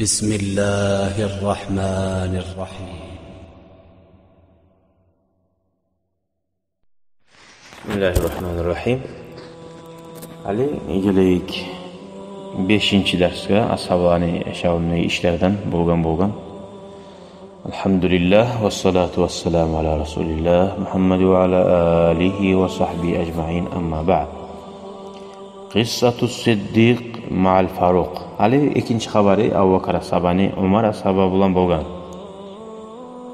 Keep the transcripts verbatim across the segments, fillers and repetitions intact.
بسم الله الرحمن الرحيم. بسم الله الرحمن الرحيم. Гьали гелейик бешинчи дарсгъа, асгьабаланы яшавундагъы ишлерден болгъан-болгъан. الحمد لله والصلاة والسلام على رسول الله محمد وعلى آله وصحبه أجمعين، أما بعد. قصة الصديق مع الفاروق. Гьали экинчи хабары Абубакар асгьабаны, Умар асгьаба булан болгъан.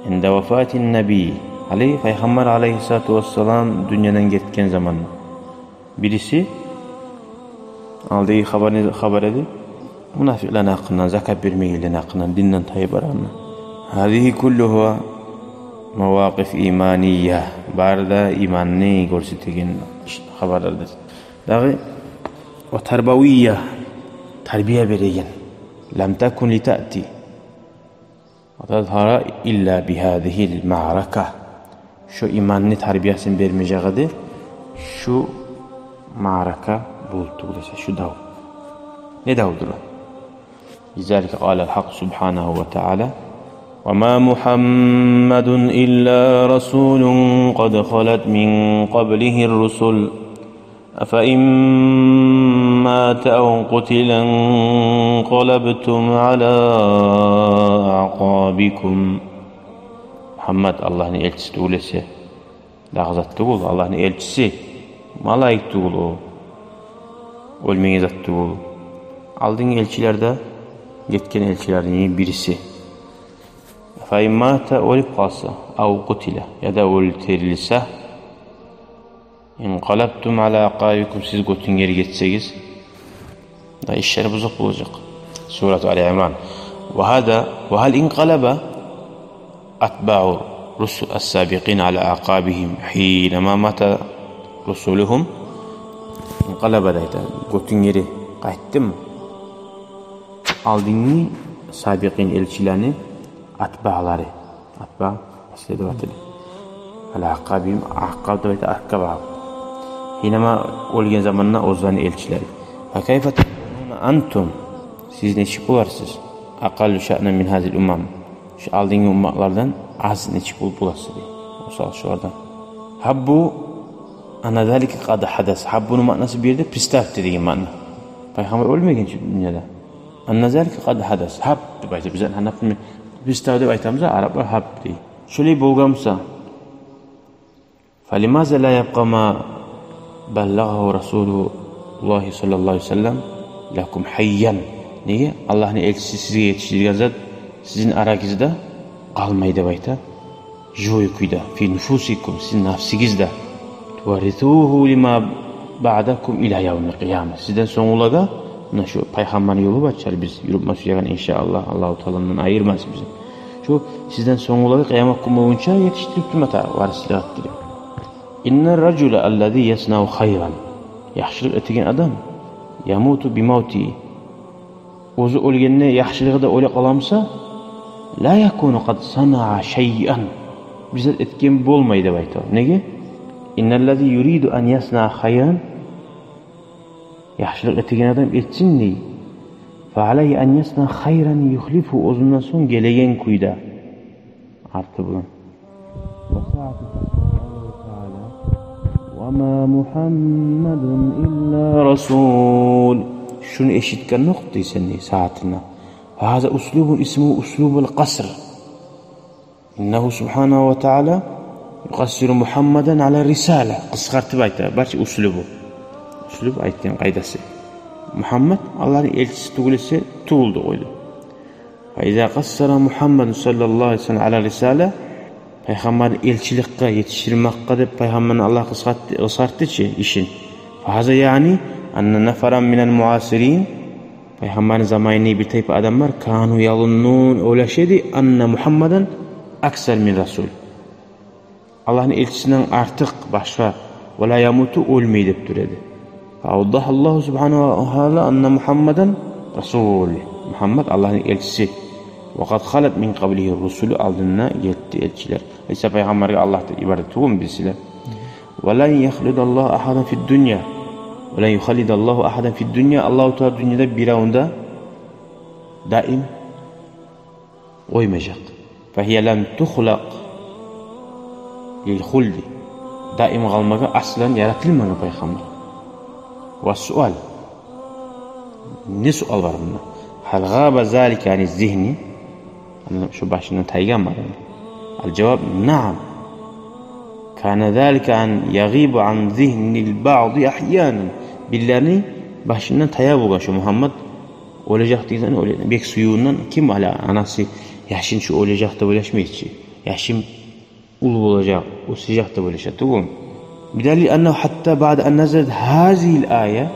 عند وفاة النبي. Гьали Пайхаммар алайгьиссалату вассалам дюньядан гетген заман. Бириси, алдагъы хабар не хабар эди? Мунафикълени гьакъындан, закат бермейгенлени гьакъындан, динден тайып барагъанны. هذه كلها مواقف إيمانية. Бары да иманны гёрсетеген хабарлардыр. Дагъы وتربوية, тарбия береген. لم تكن لتأتي وتظهر إلا بهذه المعركة. Шо иманны тарбиясын бермежек эди, шо маърака болуп тюгюл эсе, шо дав. Не давдур о? لذلك قال الحق سبحانه وتعالى: وما محمد إلا رسول قد خلت من قبله الرسل أفإن مات أو قتل انقلبتم على أعقابكم. Мугьаммат Аллагьны элчиси тюгюл эсе, дагъы зат тюгюл, Аллагьны элчиси, малайик тюгюл о, оьлмеген зат тюгюл. Алдынгъы элчилер де, гетген элчилерден бириси. أفإن مات, оьлюп къалса, أو قتل, яда оьлтюрюлсе, انقلبتم على أعقابكم, сиз гётюнгери гетсегиз, да ишлер бузукъ болажакъ. Сурат Али Имран. وهذا، وهل انقلب أتباع الرسل السابقين على أعقابهم حينما مات رسلهم؟ انقلب дей айта, гётюнгери къайтдымы алдынгъы сабикъин элчилени атбаълары. Атба, последователи. على أعقابهم, аъкъаб деп айта, артгъа багъып. حينما, оьлген заманда оьзлени элчилери. فكيف تكونون أنتم, сиз нечик боларсыз, أقل شأنا من هذه الأمم, шу алдынгъы умматлардан аз нечик болуп боласыз дей. Мисал шулардан. هبوا أن ذلك قد حدث. Гьаббуну маънасы бу ерде представьте деген маъна. Пайхаммар оьлмеген чи дюньяда. أن ذلك قد حدث. Гьаб деп айта. Биз, например, представь деп айтабыз, араплар гьаб дей. Шолай болгъан буса, فلماذا لا يبقى ما بلغه رسول الله صلى الله عليه وسلم لكم حيا؟ Неге Аллагьны элчиси сизге етишдирген зат сизин арагъызда къалмай деп айта. Живой кюйде, في نفوسكم, сизин нафсигизде. تورثوه لما بعدكم إلى يوم القيامة. Сизден сонгулагъа, муна шу пайхаммарны ёлу бар чы, биз юрютме сюеген, иншааллагь, Аллагьу Таала ондан айырмасын бизин. Шу сизден сонгулагъа къыямат гюн болгъунча етишдирип турма тарыкъ, варислик этдирип. إن الرجل الذي يصنع خيرا, яхшылыкъ этеген адам, يموت بموته, оьзю оьлгенде яхшылыгъы да оьле къала буса, لا يكون قد صنع شيئا, бир зат этген болмай деп айта. Неге? إن الذي يريد أن يصنع خيرا, яхшылыкъ этеген адам этсин дей. فعليه أن يصنع خيرا يخلفه, оьзюнден сонг гелеген кюйде. Арты булан. وساعة قوله تعالى: وما محمد إلا رسول. Шуну эшитгенокъ дейсен дей сагьатына. فهذا أسلوب اسمه أسلوب القصر. إنه سبحانه وتعالى يقصر محمدا على الرسالة. Къысгъартып айта, барча услубу. Услуб айтгъан къайдасы. Мугьаммат Аллагьны элчиси тюгюл эсе, тюгюл деп къойду. فإذا قصر محمد صلى الله عليه وسلم على الرسالة, пайхаммарны элчиликге етишдирмекге деп пайхаммарны Аллагь къысгъартды, къысгъартды чы ишин. فهذا يعني أن نفرا من المعاصرين, пайхаммарны заманында бир тайпа адамлар, كانوا يظنون, ойлаша эди, أن محمدا أكثر من رسول, Аллагьны элчисинден артыкъ башгъа, ولا يموت, оьлмей деп тура эди. فأوضح الله سبحانه وتعالى أن محمدا رسول. Мугьаммат Аллагьны элчиси. وقد خلت من قبله الرسل, алдында гетди элчилер. Иса пайхаммаргъа Аллагь да йиберди тюгюлмю, билесиз. ولن يخلد الله أحدا في الدنيا. ولن يخلد الله أحدا في الدنيا. Аллагьу Таала дюньяда биревню де даим къоймажакъ. Фагьия лам тухлакъ лил хулди. Даим къалмагъа аслан яратылмагъан пайхаммар. Ва суал. Не суал бар мунда? Гьал гъаба залика ани зигьни? Ана шу башындан тайгъанмы адамны? Ал жаваб: наам. Кана залика ан ягъиба ан зигьнил баъди агьянан. Бирлени башындан тая болгъан шу Мугьаммад оьлежек деген, оьле-, бек сюювюнден. Ким ала анасы яшын шу оьлежек деп ойлашмай чы. Яшым уллу болажакъ, оьсежек деп ойлаша тюгюл. Бидалили аннагьу гьатта баъда ан назалат гьазигьил ая,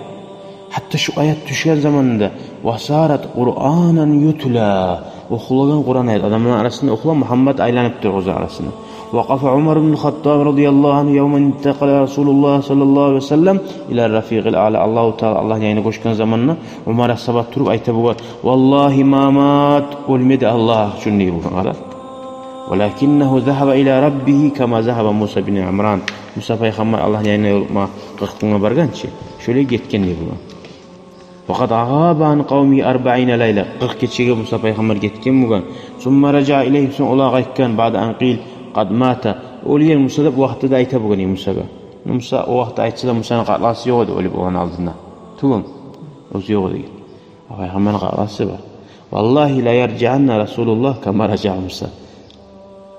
гьатта шу аят тюшген заманда, ва сарат Къуранан ютла, охулагъан Къуран аят, адамланы арасында охула, Мугьаммад айланып тур оьзлени арасында. Вакъафа Умар ибн Хаттаб радияллагьу ангьу явман интакъала Расулуллагь саллаллагьу алайгьи ва саллам ила рафикъил аъла. Аллагьу Таала Аллагьны янына гёчген заманда Умар асгьаба туруп айта бугъар: «Валлагьи ма мат, оьлмеди, Аллагь учун», — дей бугъар. «Валакиннагьу загьаба ила раббигьи кама загьаба Муса бин Имран». Муса пайхаммар Аллагьны янына ёлукъма къыркъ гюнге баргъан чы, шолай гетген дей бугъар. «Ва къад гъаба ан къавмигьи арбаъина лайла». Къыркъ гечеге Муса пайхаммар гетген бугъар. «Сумма ражаа илайгьим», сонг олагъа къайтгъан, «баъда ан къила къад мата». «Оьлген Муса», — деп вакътиде айта бугъар Мусагъа. Муса о вакътиде айтса да, Мусаны къаркъарасы ёкъ эди оьлюп болгъан алдында. Тюгюл, оьзю ёкъ эди. Пайхаммарны къаркъарасы бар. «Валлагьи ла яржиъанна Расулуллагь кама ражаа Муса».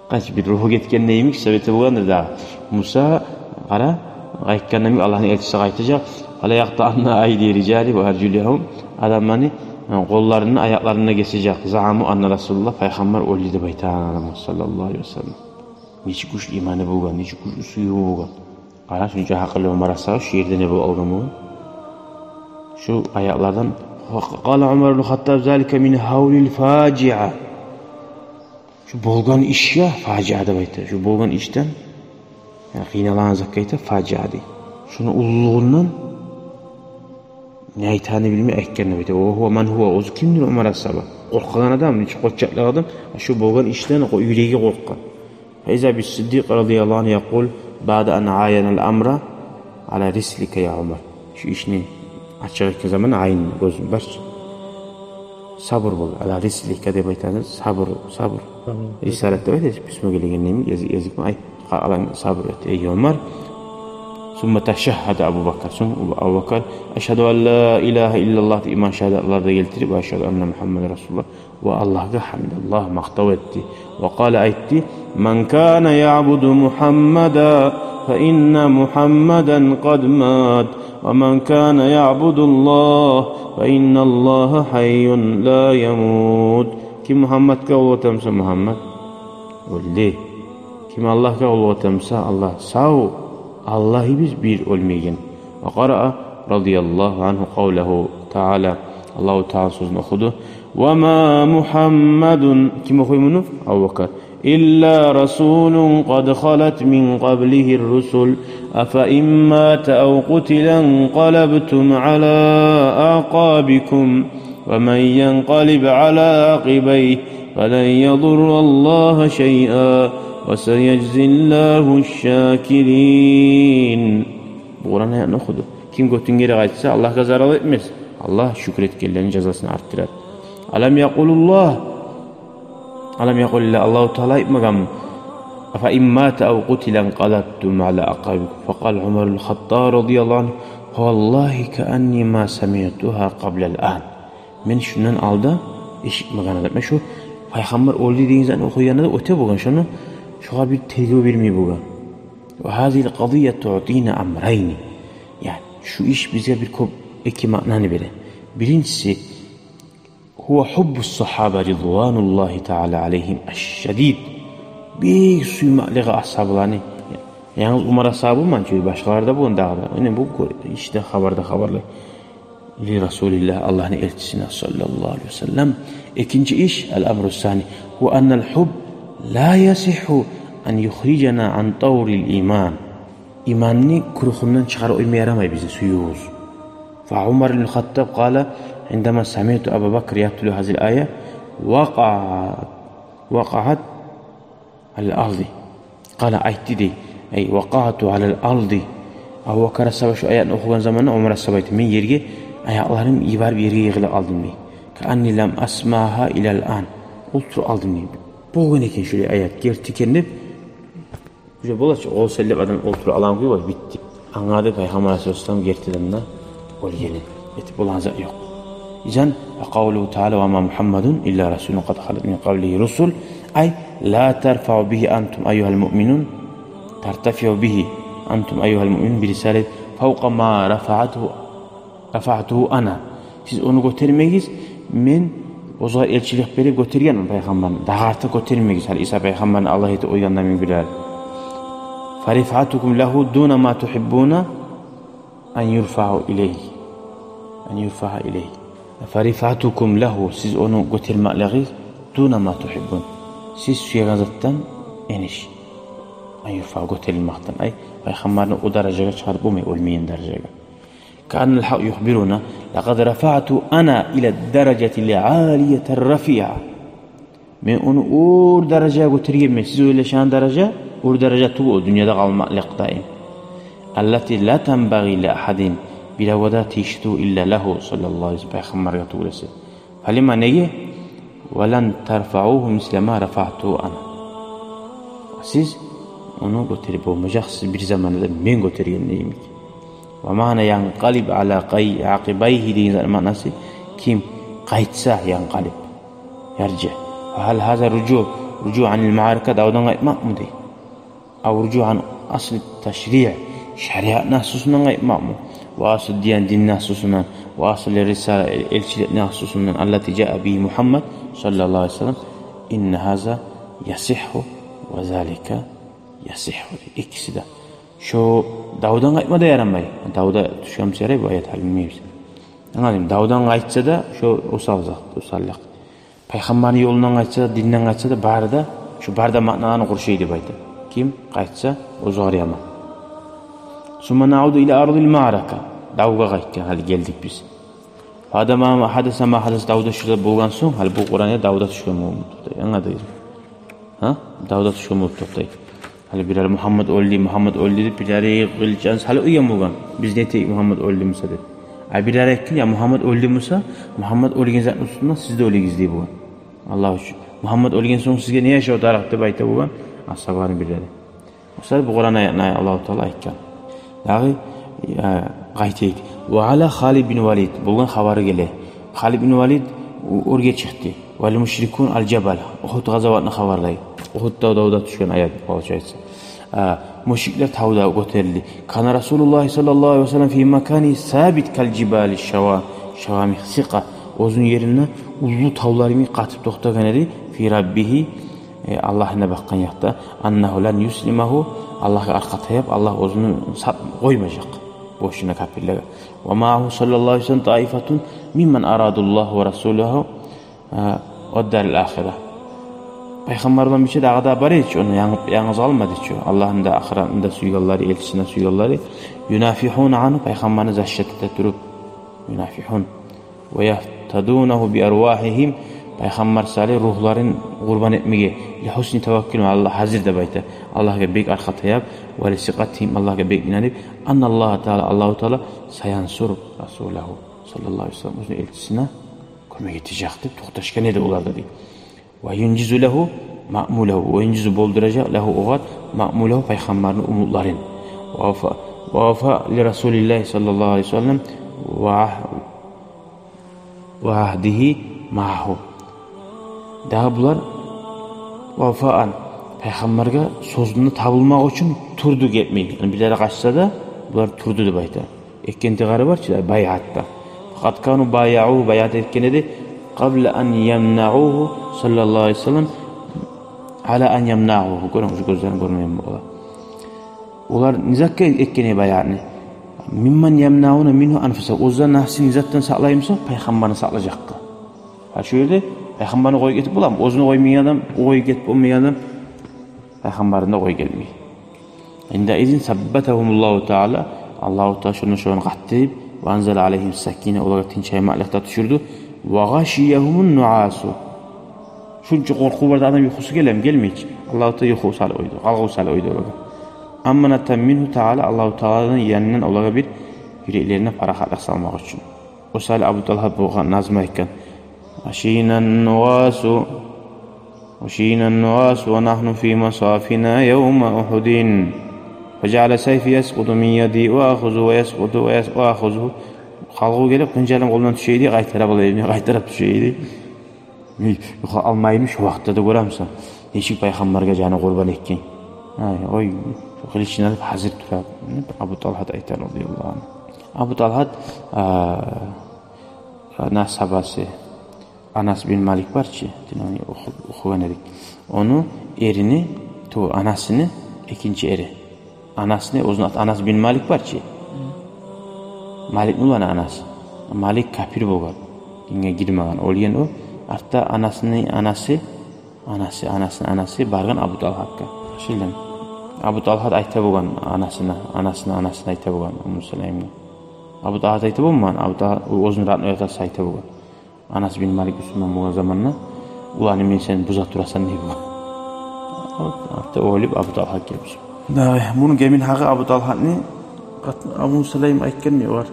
Къачы бир ругьу гетгенде йимик, сёйлеп болгъандыр дагъы. Муса, къара, къайтгъанда йимик Аллагьны элчиси къайтажакъ. «Ва ла якътаъанна айди рижали ва аржулягьум». Адамланы, э, къолларын, аякъларын гесежек. «Заъаму анна Расулуллагь», пайхаммар оьлдю деп айтагъан адамлар, саллаллагьу алайгьи ва саллам. Нечик гючлю иманы болгъан, нечик гючлю сюювю болгъан. Къара, шунча гьакъыллы Умар асгьаба шу ерде не болуп къалгъан болгъан? Шу аятлардан: «Ва къала Умар ибн Хаттаб: залика мин гьавлил фажиа». Шу болгъан ишге фажиа деп айта. Шу болгъан ишден, яни къыйналагъан затгъа айта фажиа дей. Шуну уллулугъундан не айтагъанны билмей айтгъан деп айта. Ва гьува ман гьува, оьзю кимдир Умар асгьаба? Къоркъагъан адам, нечик къоччакълы адам, а шу болгъан ишден къо-, юреги къоркъгъан. Фа иза бис-Сиддикъ радияллагьу ангьу якъул баъда ан аянал амра: «Ала рислика, я Умар». Шу ишни ачыкъ этген заман, айн, гёзюн бар чы. Сабур бол. «Ала рислика» деп айтагъан, сабур, сабур. Сабур. Рисалат деп айта, письмо гелгенде йимик, язы-, языкъма айт, къа-, алан сабур эт, эй Умар. Сумма ташагьгьада Абу Бакр. Сонг Абу Бакр: «Ашгьаду ан ла илагьа иллаллагь», — деп иман шагьадатлар да гелтирип, «ва ашгьаду анна Мугьаммадан расулуллагь». Ва Аллагьгъа гьамд, Аллагь макътав этди. Ва къала, айтды: «Ман кана яъбуду Мугьаммадан, фа инна Мугьаммадан къад мат, ва ман кана яъбудуллагь, фа инналлагьа гьайюн ла ямут». Ким Мугьаммадгъа къуллукъ этемсе, Мугьаммад оьлдю. Ким Аллагьгъа къуллукъ этемсе, Аллагь сав, Аллагьыбыз бир, оьлмейген. Ва къараа радияллагьу ангьу къавлагьу таала, Аллагьу Тааланы сёзюн охуду. «Ва ма Мугьаммадун», ким охуй муну? Абу Бакр. «Илла расулун къад халат мин къаблигьир русул, афа ин мата ав къутила инкъалабтум ала акъабикум, ва ман янкъалиб ала акъибайгьи фалан ядурраллагьа шайъа, ва саяжзиллагьу шакирин». Бу Къуран аятны охуду. Ким гётюн гери къайтса, Аллагьгъа зарал этмес. Аллагь шюкюр этгенлени жазасын артдырар. Алам якъулуллагь, алам якъулиллагь, Аллагьу Таала айтмагъанмы? «Афа ин мата ав къутила инкъалабтум ала акъабикум». Факъала Умар ибн Хаттаб радияллагьу ангьу: «Валлагьи каанни ма самиътугьа къаблал ан». Мен шундан алда эшитмеген эдим. Мен шу пайхаммар оьлдю деген затны охуйгъанда да оьте болгъан, шуну, шугъар бир тергев бермей болгъан. «Ва гьазигьил къадия туътина амрайни». Яни, шу иш бизге бир кёп эки маънаны бере. Биринчиси, «гьува гьуббус сагьаба ризвануллагьи таала алайгьим аш-шадид». Бек сюймеклиги асгьабаланы. Янгыз Умар асгьаба болмагъан чы, башгъалар да болгъан дагъы да. Яни бу гё-, ишде хабарда хабарлай. Ли расулиллагь, Аллагьны элчисине, саллаллагьу алайгьи ва саллам. Экинчи иш, ал-амру сани, «гьува аннал гьубба ла ясигьгьу ан юхрижана ан таврил иман». Иманны кюрюгюнден чыгъарып къойма ярамай бизин сюювюбюз. Фа Умар ибн Хаттаб къала: «Индама самиъту Аба Бакр ятлу гьазигьил ая, вакъаъат, вакъаъат алал арди». Къала, айтды дей. Ай, вакъаъту алал арди. Абу Бакр асгьаба шу аятны охугъан заманда Умар асгьаба айтды: «Мен ерге, аякъларым йиберип ерге йыгъылып къалдым», — дей. «Каанни лам асмагьа илал ан». олтуруп алдым дей. Болгъан экен шолай аят, герти экен деп. Уже бола чы, ол сен деп адам олтуруп алагъан кюй бар, битди. Англады Пайхаммар алайгьиссалам гертиден де оьлгенин. Этип болагъан зат ёкъ. Изан, ва къавлугьу таала: «Ва ма Мухаммадун илла расулун къад халат мин къаблигьи русул». Ай, ла тарфаъу бигьи антум айюгьал муъминун, тартафиъу бигьи антум айюгьал муъминун би рисалати фавкъа ма рафаътугьу рафаътугьу ана. Сиз ону гётермегиз, мен оьзюне элчилик берип гётергенмен Пайхаммарны. Дагъы артыкъ гётермегиз, гьали Иса Пайхаммарны Аллагь этип къойгъандан мин билер. Фа рифаътукум лагьу дуна ма тугьиббуна ан юрфаъу илайгьи. Ан юрфаъу илайгьи. Фа рифаътукум лагьу, сиз ону гётермеклигиз, дуна ма тугьиббун, сиз сюеген затдан эниш. Ан юрфаъу, гётерилмекден. Ай, Пайхаммарны о даражагъа чыгъарып болмай, оьлмейген даражагъа. Кааннал гьакъ юхбируна: «Лакъад рафаъту ана ила даражатил алияти рафиъа». Мен ону оьр даражагъа гётергенмен. Сиз ойлашагъан даража оьр даража тюгюл, о дюньяда къалмакълыкъ даим. Аллати ла танбагъи ли агьадин, биревге де тийишли тюгюл, илла лагьу саллаллагьу алайгьи ва саллам, Пайхаммаргъа тюгюл эсе. Фалима, неге? «Ва лан тарфаъугьу мисла ма рафаътугьу ана». Сиз ону гётерип болмажакъсыз бир заманда да мен гётергенде йимик. «Ва ман янкъалиб ала къай-, акъибайгьи» деген затны маънасы: ким къайтса, янкъалиб, яржа. «Фа гьал гьаза ружуъ, ружуъ анил маарака», давдан къайтмакъмы дей? «Ав ружуъ ан асли ташриъ», шариатны аслусундан къайтмакъмы? «Ва асли диян», динни аслусундан. «Ва асли рисала», эл-, элчиликни аслусундан. «Аллати жаа бигьи Мухаммад саллаллагьу алайгьи ва саллам». «Инна гьаза ясихху ва залика ясихху». Экиси де. Шо давдан къайтма да ярамай. Давда тюшгенмиса ярай бу аят, гьали билмейбиз. Англадынг? Давдан къайтса да, шо осал зат, осаллыкъ. Пайхаммарны ёлундан къайтса да, динден къайтса да, бары да, шо бары да маъналаны къуршай деп айта. Ким къайтса, оьзюгер яман. «Сумма наъуду ила ардил маарака». Давгъа къайтгъан, гьали гелдик биз. «Фа гьада ма гьадаса ма гьадас», давда шулай болгъан сонг, гьали бу Къуран давда тюшген болуп токътай. Англадыгъызмы? Гьа? Давда тюшген болуп токътай. Гьали бирер «Мухаммад оьлдю, Мухаммад оьлдю» деп, бирери къылычын салып уьйген болгъан. Биз не этейик, Мухаммад оьлдю буса деп. А бирери айтгъан: «Я, Мухаммад оьлдю буса, Мухаммад оьлген затны уьстюнде сиз де оьлегиз», — дей болгъан. Аллагь учун. «Мухаммад оьлген сонг сизге не яшав тарыкъ?» — деп айта болгъан асгьабаланы бирери. Осал бу Къуран аятны Аллагьу Таала айтгъан. Дагъы, э, къайтайыкъ. «Ва ала Халид бин Валид». Болгъан хабары геле. Халид бин Валид о-, оьрге чыкъды. «Вал мушрикун ал жабал». Ухуд къазаватны хабарлай. Ухуд дав-, давда тюшген аят, получается. А, мушриклер тавда гётерилди. «Кана Расулуллагьи саллаллагьу алайгьи ва саллам фи макани сабит кал жибали шава-, шавамих сикъа». Оьзюню еринде уллу тавлар йимик къатып токътагъан эди. «Фи Раббигьи», э, Аллагьына бакъгъан якъда. «Аннагьу лан юслимагьу», Аллагьгъа аркъа таяп, Аллагь оьзюн сатып къоймажакъ бошуна капирлеге. «Ва маагьу саллаллагьу алайгьи ва саллам таифатун мимман арадаллагьу ва расулагьу, э, ва дарил ахира». Пайхаммар булан бирче дагъы да бар эди чи, ону янгы-, янгыз къалмады чы. Аллагьны да, ахыратны да сюйгенлери, элчисин де сюйгенлери. «Юнафигьуна ангьу», Пайхаммарны защита эте туруп. «Юнафигьун». «Ва яфтадунагьу би арвагьигьим», Пайхаммар саялы ругьларын къурбан этмеге. «Ли гьусни таваккулигьим ала Аллагь», гьазир деп айта. Аллагьгъа бек аркъа таяп. «Ва ли сикъатигьим», Аллагьгъа бек инанып. «Анналлагьа таала», Аллагьу Таала, «саяансуру расулагьу саллаллагьу алайгьи ва саллам», оьзюню элчисине кёмек этежек деп токъташгъан эди олар да дей. «Ва юнжизу лагьу маъмулагьу», ва юнжизу, болдуражакъ, «лагьу», огъар, «маъмулагьу», Пайхаммарны умутларын. «Ва вафа, ва вафа ли Расулиллагьи саллаллагьу алайгьи ва саллам ва агь-, ва агьдигьи маагьу». Дагъы булар «вафаан», Пайхаммаргъа сёзюнде табылмакъ учун турду гетмей. Яни бирлери къачса да, булар турду деп айта. Этген тыгъары бар чы да, байъатда. «Факъад кану баяъугьу», байъат этген эди. «Къабла ан ямнаугьу саллаллагьу алайгьи ва саллам, ала ан ямнаугьу». Гёрюнг, уьзю гёзлерин гёрмеймен бола. Олар не затгъа этген эди байъатны? «Мимман ямнауна мингьу анфусагьум». Оьзлер нафсин не затдан сакълай буса, Пайхаммарны сакълажакъгъа. Гьа, шу ерде Пайхаммарны къоюп гетип боламы? Оьзюн къоймайгъан адам, къоюп гетип болмайгъан адам Пайхаммарны да къоюп гетмей. «Индаизин саббатагьумуллагьу таала», Аллагьу Таала шонда шоланы къатты этип, «ва анзала алайгьим сакина», олагъа тынчаймакълыкъ да тюшюрдю. «Ва гъашиягьумун нуасу». Шунча къоркъув барда адам юхусу гелеми? Гелмей чи. Аллагьу Таала юху салып къойду, къалгъав салып къойду олагъа. «Аманатан мингьу таала», Аллагьу Тааладан, янындан олагъа бир юреклерине парахатлыкъ салмакъ учун. Осал Абу Талгьа болгъан назму айтгъан: «Гъашиянан нуасу وشين النعاس ونحن في مصافنا يوم أحد. فجعل سيفي يسقط من يدي وآخذه ويسقط ويس-، وآخذه. Къалгъу гелип, къынжалым къолундан тюше эди, къайтарып ала эди, къайтарып тюше эди. Эй, юхлап алмаймыш, шо вакътиде де гёремисен, нечик пайхаммаргъа жаны къурбан этген. Ай, ой, шо къылычын алып гьазир тура. Абу Талгьат айта, радияллагьу ангьу. Абу Талгьат, а, а, асгьабасы Анас бин Малик бар чы, дин ону оху-, охугъан эдик. Ону эрини, ту, анасыны экинчи эри. Анасны, оьзюню аты Анас бин Малик бар чы. Маликни уланы Анас. Малик капир болгъан. Динге гирмеген. Оьлген о. Артда Анасны анасы, анасы, анасыны анасы баргъан Абу Талгьатгъа. Шолай. Абу Талгьат айта болгъан анасына, анасына, анасына айта болгъан, Умму Сулаймгъа. Абу Талгьат айта болмагъан, Абу Талгьат, о оьзюню родной атасы айта болгъан. Анас бин Малик бусурман болгъан заманда: «Уланым, мени сен буза турасан», — дей болгъан. Артда оьлюп, Абу Талгьат гелип бусурман. Дагъы, муну гебин гьакъы Абу Талгьатны, Абу Сулайм айтгъан не бар?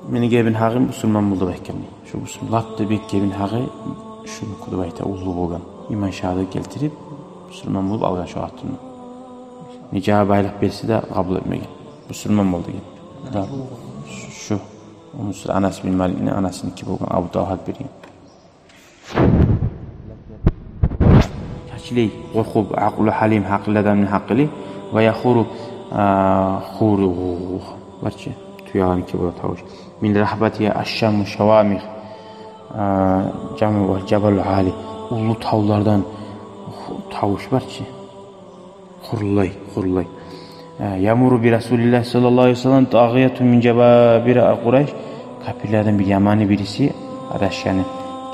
Мени гебин гьакъым бусурман болду деп айтгъан. Шо бусурман, лап да бек гебин гьакъы шунуку деп айта, уллу болгъан. Иман шагьадат гелтирип, бусурман болуп алгъан шо къатынны. Нечакъы байлыкъ берсе де къабул этмеген. Бусурман болду деген. Да. Шу Умму Сул-, Анас бин Маликни анасыныки болгъан, Абу Талгьат берген. Чачылай къоркъуп, акъулу гьалим, гьакъыллы адамны гьакъылы, ва яхуру, а, хуру, бар чы, туягъаныки бола тавуш. Мин рагьбати аш-шаму шавамих, а, жаму вал жабалу гьали, уллу тавлардан ху-, тавуш бар чы. Хурлай, хурлай. Э, ямурру би Расулиллагь саллаллагьу алайгьи ва саллам тагъиятун мин жабабира ал-Къурайш. Капирлерден бир яманы бириси адашгъаны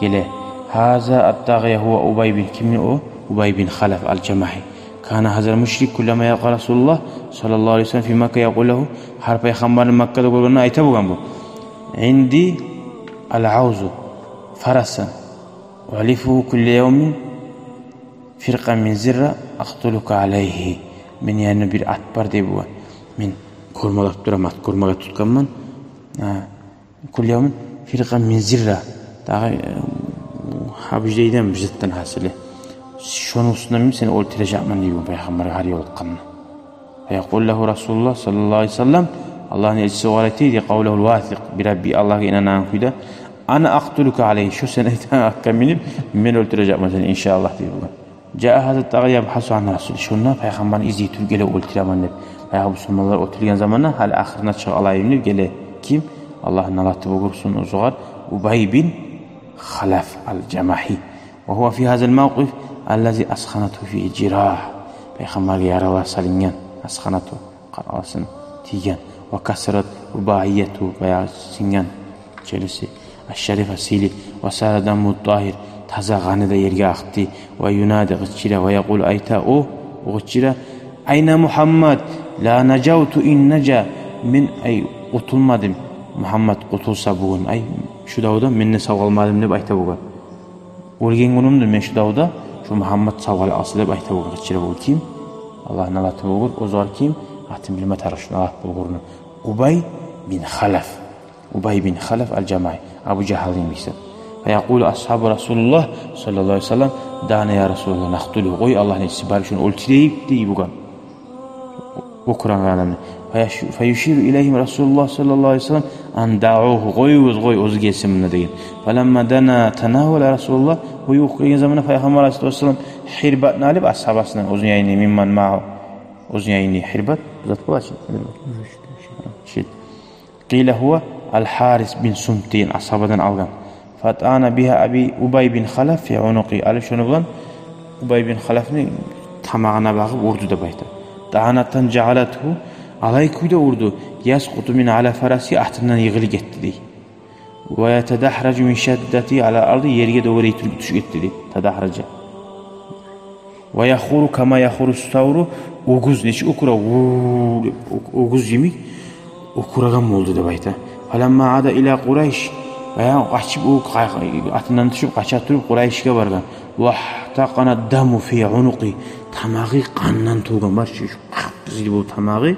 геле. Гьаза ат-тагъия гьува Убай бин, кимни о? Убай бин Халаф ал-Жамахи. Кана гьазал мушрик куллама ялкъа Расулаллагь саллаллагьу алайгьи ва саллам фи Макка якъулу лагьу, гьар пайхаммарны Маккада гёргенде айта болгъан бу: «Инди ал-авзу фарасан уалифугьу кулла явмин фиркъан мин зирра акътулука алайгьи». Мени янымда бир ат бар дей бугъар. Мен гёрмалап турам, ат гёрмеге тутгъанман. А, кулла явмин фиркъан мин зирра. Дагъы, э, гьабиждейден бир затдан гьасили. Шону уьстюнде мен сени оьлтюрежекмен дей бугъар пайхаммаргъа гьар ёлукъгъанда. Фаякъулу лагьу Расулуллагь саллаллагьу алайгьи ва саллам, Аллагьны элчиси огъар айта дей, къавлагьул васикъ би Рабби, Аллагьгъа инанагъан кюйде: «Ана акътулука алайгьи», шо сен айтагъан атгъа минип, мен оьлтюрежекмен сени, иншааллагь, дей бугъар. Жаа гьаза тагъия ябгьасу ан Расул. Шонда пайхаммарны излей туруп геле, оьлтюремен деп. Баягъы бусурманлар оьлтюрген заманда, гьали ахырына чыгъып алайым деп геле. Ким? Аллагь налаты болгъур сун оьзюгъар, Убай бин Халаф ал-Жамахи. Ва гьува фи гьазал мавкъиф аллази асханатгьу фигьи жирагь. Пайхаммаргъа яралар салынгъан, асханатгьу, къаркъарасын тийген. Ва касарат рубаиятугьу, баягъы сынгъан челюсти. Аш-шарифа, сыйлы. Ва сара даммугьу тагьир, таза къаны да ерге акъды. Ва юнади, къычыра. Ва якъулу, айта о, о къычыра: «Айна Мугьаммад? Ла нажавту ин нажа». Мен, ай, къутулмадым, Мугьаммад къутулса бугюн, ай, шу давдан мен де сав къалмадым деп айта бугъар. Оьлген гюнюмдюр мен шу давда, шу Мугьаммад сав къала алса деп айта болгъан, къычыра болгъан. Ким? Аллагь налаты болгъур оьзюгъар, ким? Атын билме тарыкъ шу налат болгъурну. Убай бин Халаф. Убай бин Халаф ал-Жамахи. Абу Жагьлны йимик зат. Фаякъулу асгьабу Расулиллагь саллаллагьу алайгьи ва саллам: «Дана я Расулаллагь накътулугьу». Къой, Аллагьны элчиси, барып шону оьлтюрейик дей бугъар. Оькюреген адамны. Фаяшу-, фаюширу илайгьим Расулуллагь саллаллагьу алайгьи ва саллам: «Ан даъугьу, къоюгъуз, къой, оьзю гелсин мунда», — деген. Фаламма дана танавала Расулуллагь, о ювукъ гелген заманда Пайхаммар алайгьиссалату вассалам гьирбатны алып асгьабасына, оьзюню янына, мимман магьу, оьзюню янына гьирбат, зат бола чы. Шит. Къила гьува ал-Гьарис бин Сумт деген асгьабадан алгъан. Фатаъана бигьа Аби Убай бин Халаф фи унукъи. Алып шону булан Убай бин Халафны тамагъына багъып урду деп айта. Таъанатан жаъалатгьу, алай кюйде урду, яскъуту мин ала фараси, атындан йыгъылып гетди дей. Ва ятадагьражу мин шиддати ала арди, ерге дёгерей тюшюп гетди дей. Тадагьража. Ва яхуру кама яхуру савру, оьгюз нечик оькюре, уу деп, оь-, оьгюз йимик оькюреген болду деп айта. Фаламма ада ила Къурайш, баягъы къачып, о къа-, атындан тюшюп, къача туруп Къурайшге баргъан. Вагьтакъана дамму фи унукъи, тамагъы къандан толгъан, бар чы, шу къып-къызыл болуп тамагъы.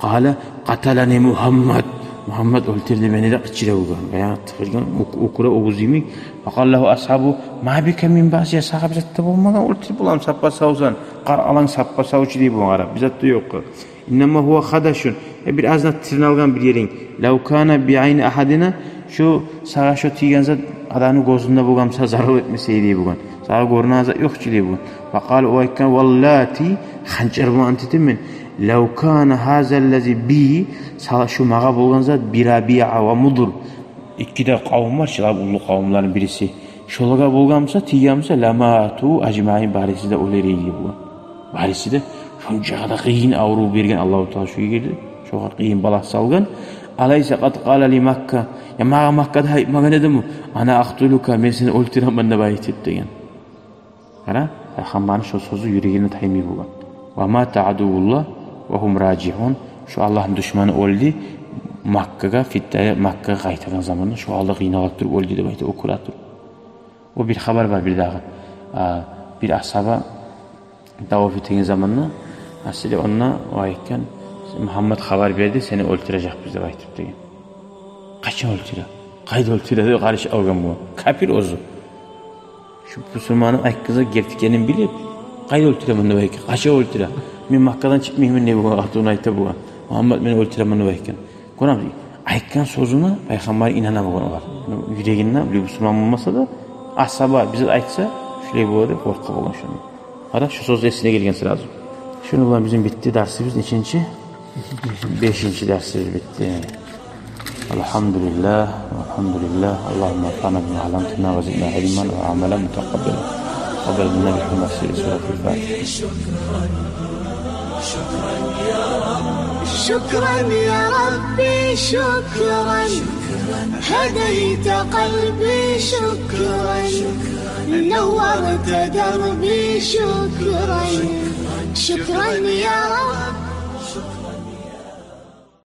Къала: «Къаталани Мугьаммад». «Мугьаммад оьлтюрдю мени», — деп къычыра болгъан. Баягъы тыгъылгъан, оь-, оькюре оьгюз йимик, Факъала лагьу асгьабугьу: «Ма бика мин баъс, я сагъа бир зат да болмагъан, оьлтюрюп боламы, саппа савсан, къар аланг саппа сав чу», — дей болгъан арап, бир зат да ёкъ. «Иннама гьува хадашун, э, бир аз да тирналгъан бир еринг. Лав кана би айни агьадина, шо сагъа шо тийген зат адамны гёзюнде болгъан буса, зарал этмес эди», — дей болгъан. «Сагъа гёрюнеген зат ёкъ чу», — дей болгъан. Факъала, о айтгъан: «Валлати, ханчалар булан ант этемен мен, лав кана гьаза ллази би, сала шо магъа болгъан зат, би Рабиа ва Мудр, эки де къавум бар чы, уллу къавумланы бириси. Шолагъа болгъан буса, тийген буса, ламату ажмаин, бариси де оьлер эди», — дей болгъан. Бариси де, шончакъы да къыйын аврув берген Аллагьу Таала шо ерде, шогъар къыйын бала салгъан. «Алайса къад къала ли Макка, я магъа Маккада айтмагъан эдими, ана акътулука, мен сени оьлтюремен деп айтып», — деген. Къара, Пайхаммарны шо сёзю юрегине таймай болгъан. «Ва мата адувуллагь ва гьум ражиун». Шо Аллагьны душманы оьлдю, Маккагъа, фитнагъа, Маккагъа къайтагъан заманда шо гьалда къыйналып туруп оьлдю деп айта, оькюнюп туруп. О бир хабар бар бирдагъы. А, бир асгьаба таваф этеген заманда, асили онда о айтгъан: «Мугьаммат хабар берди, сени оьлтюрежекбиз деп айтып», — деген. «Къачан оьлтюре? Къайда оьлтюре?» — деп къаршы алгъан бу. Капир оьзю. Шо бусурманны айтгъанны герти экенин билип, «Къайда оьлтюремен?» — деп айтгъан. «Къачан оьлтюре? Мен Маккадан чыкъмайман», — деп болгъан, къатыны айта болгъан. «Мугьаммат мени оьлтюремен», — деп айтгъан. Гёремисиз, айтгъан сёзюне Пайхаммар инана болгъан олар. Юрегинде, бир бусурман болмаса да, асгьаба бир зат айтса, шулай бола деп къоркъа болгъан шону. Къара, шо сёз эсине гелген сразу. Шуну булан бизин битди дарсыбыз, нечинчи? Бешинчи дарсыбыз битди. Алгьамдулиллагь, алгьамдулиллагь. Аллагьумма анфаъна бима алламтана ва зидна илман ва амалан мутакъаббалан. Къаббал минна бихурмати сири суратил Фатигьа. شكرا يا ربي، شكرا. هديت قلبي، شكرا. نورت دربي، شكرا. شكرا يا رب.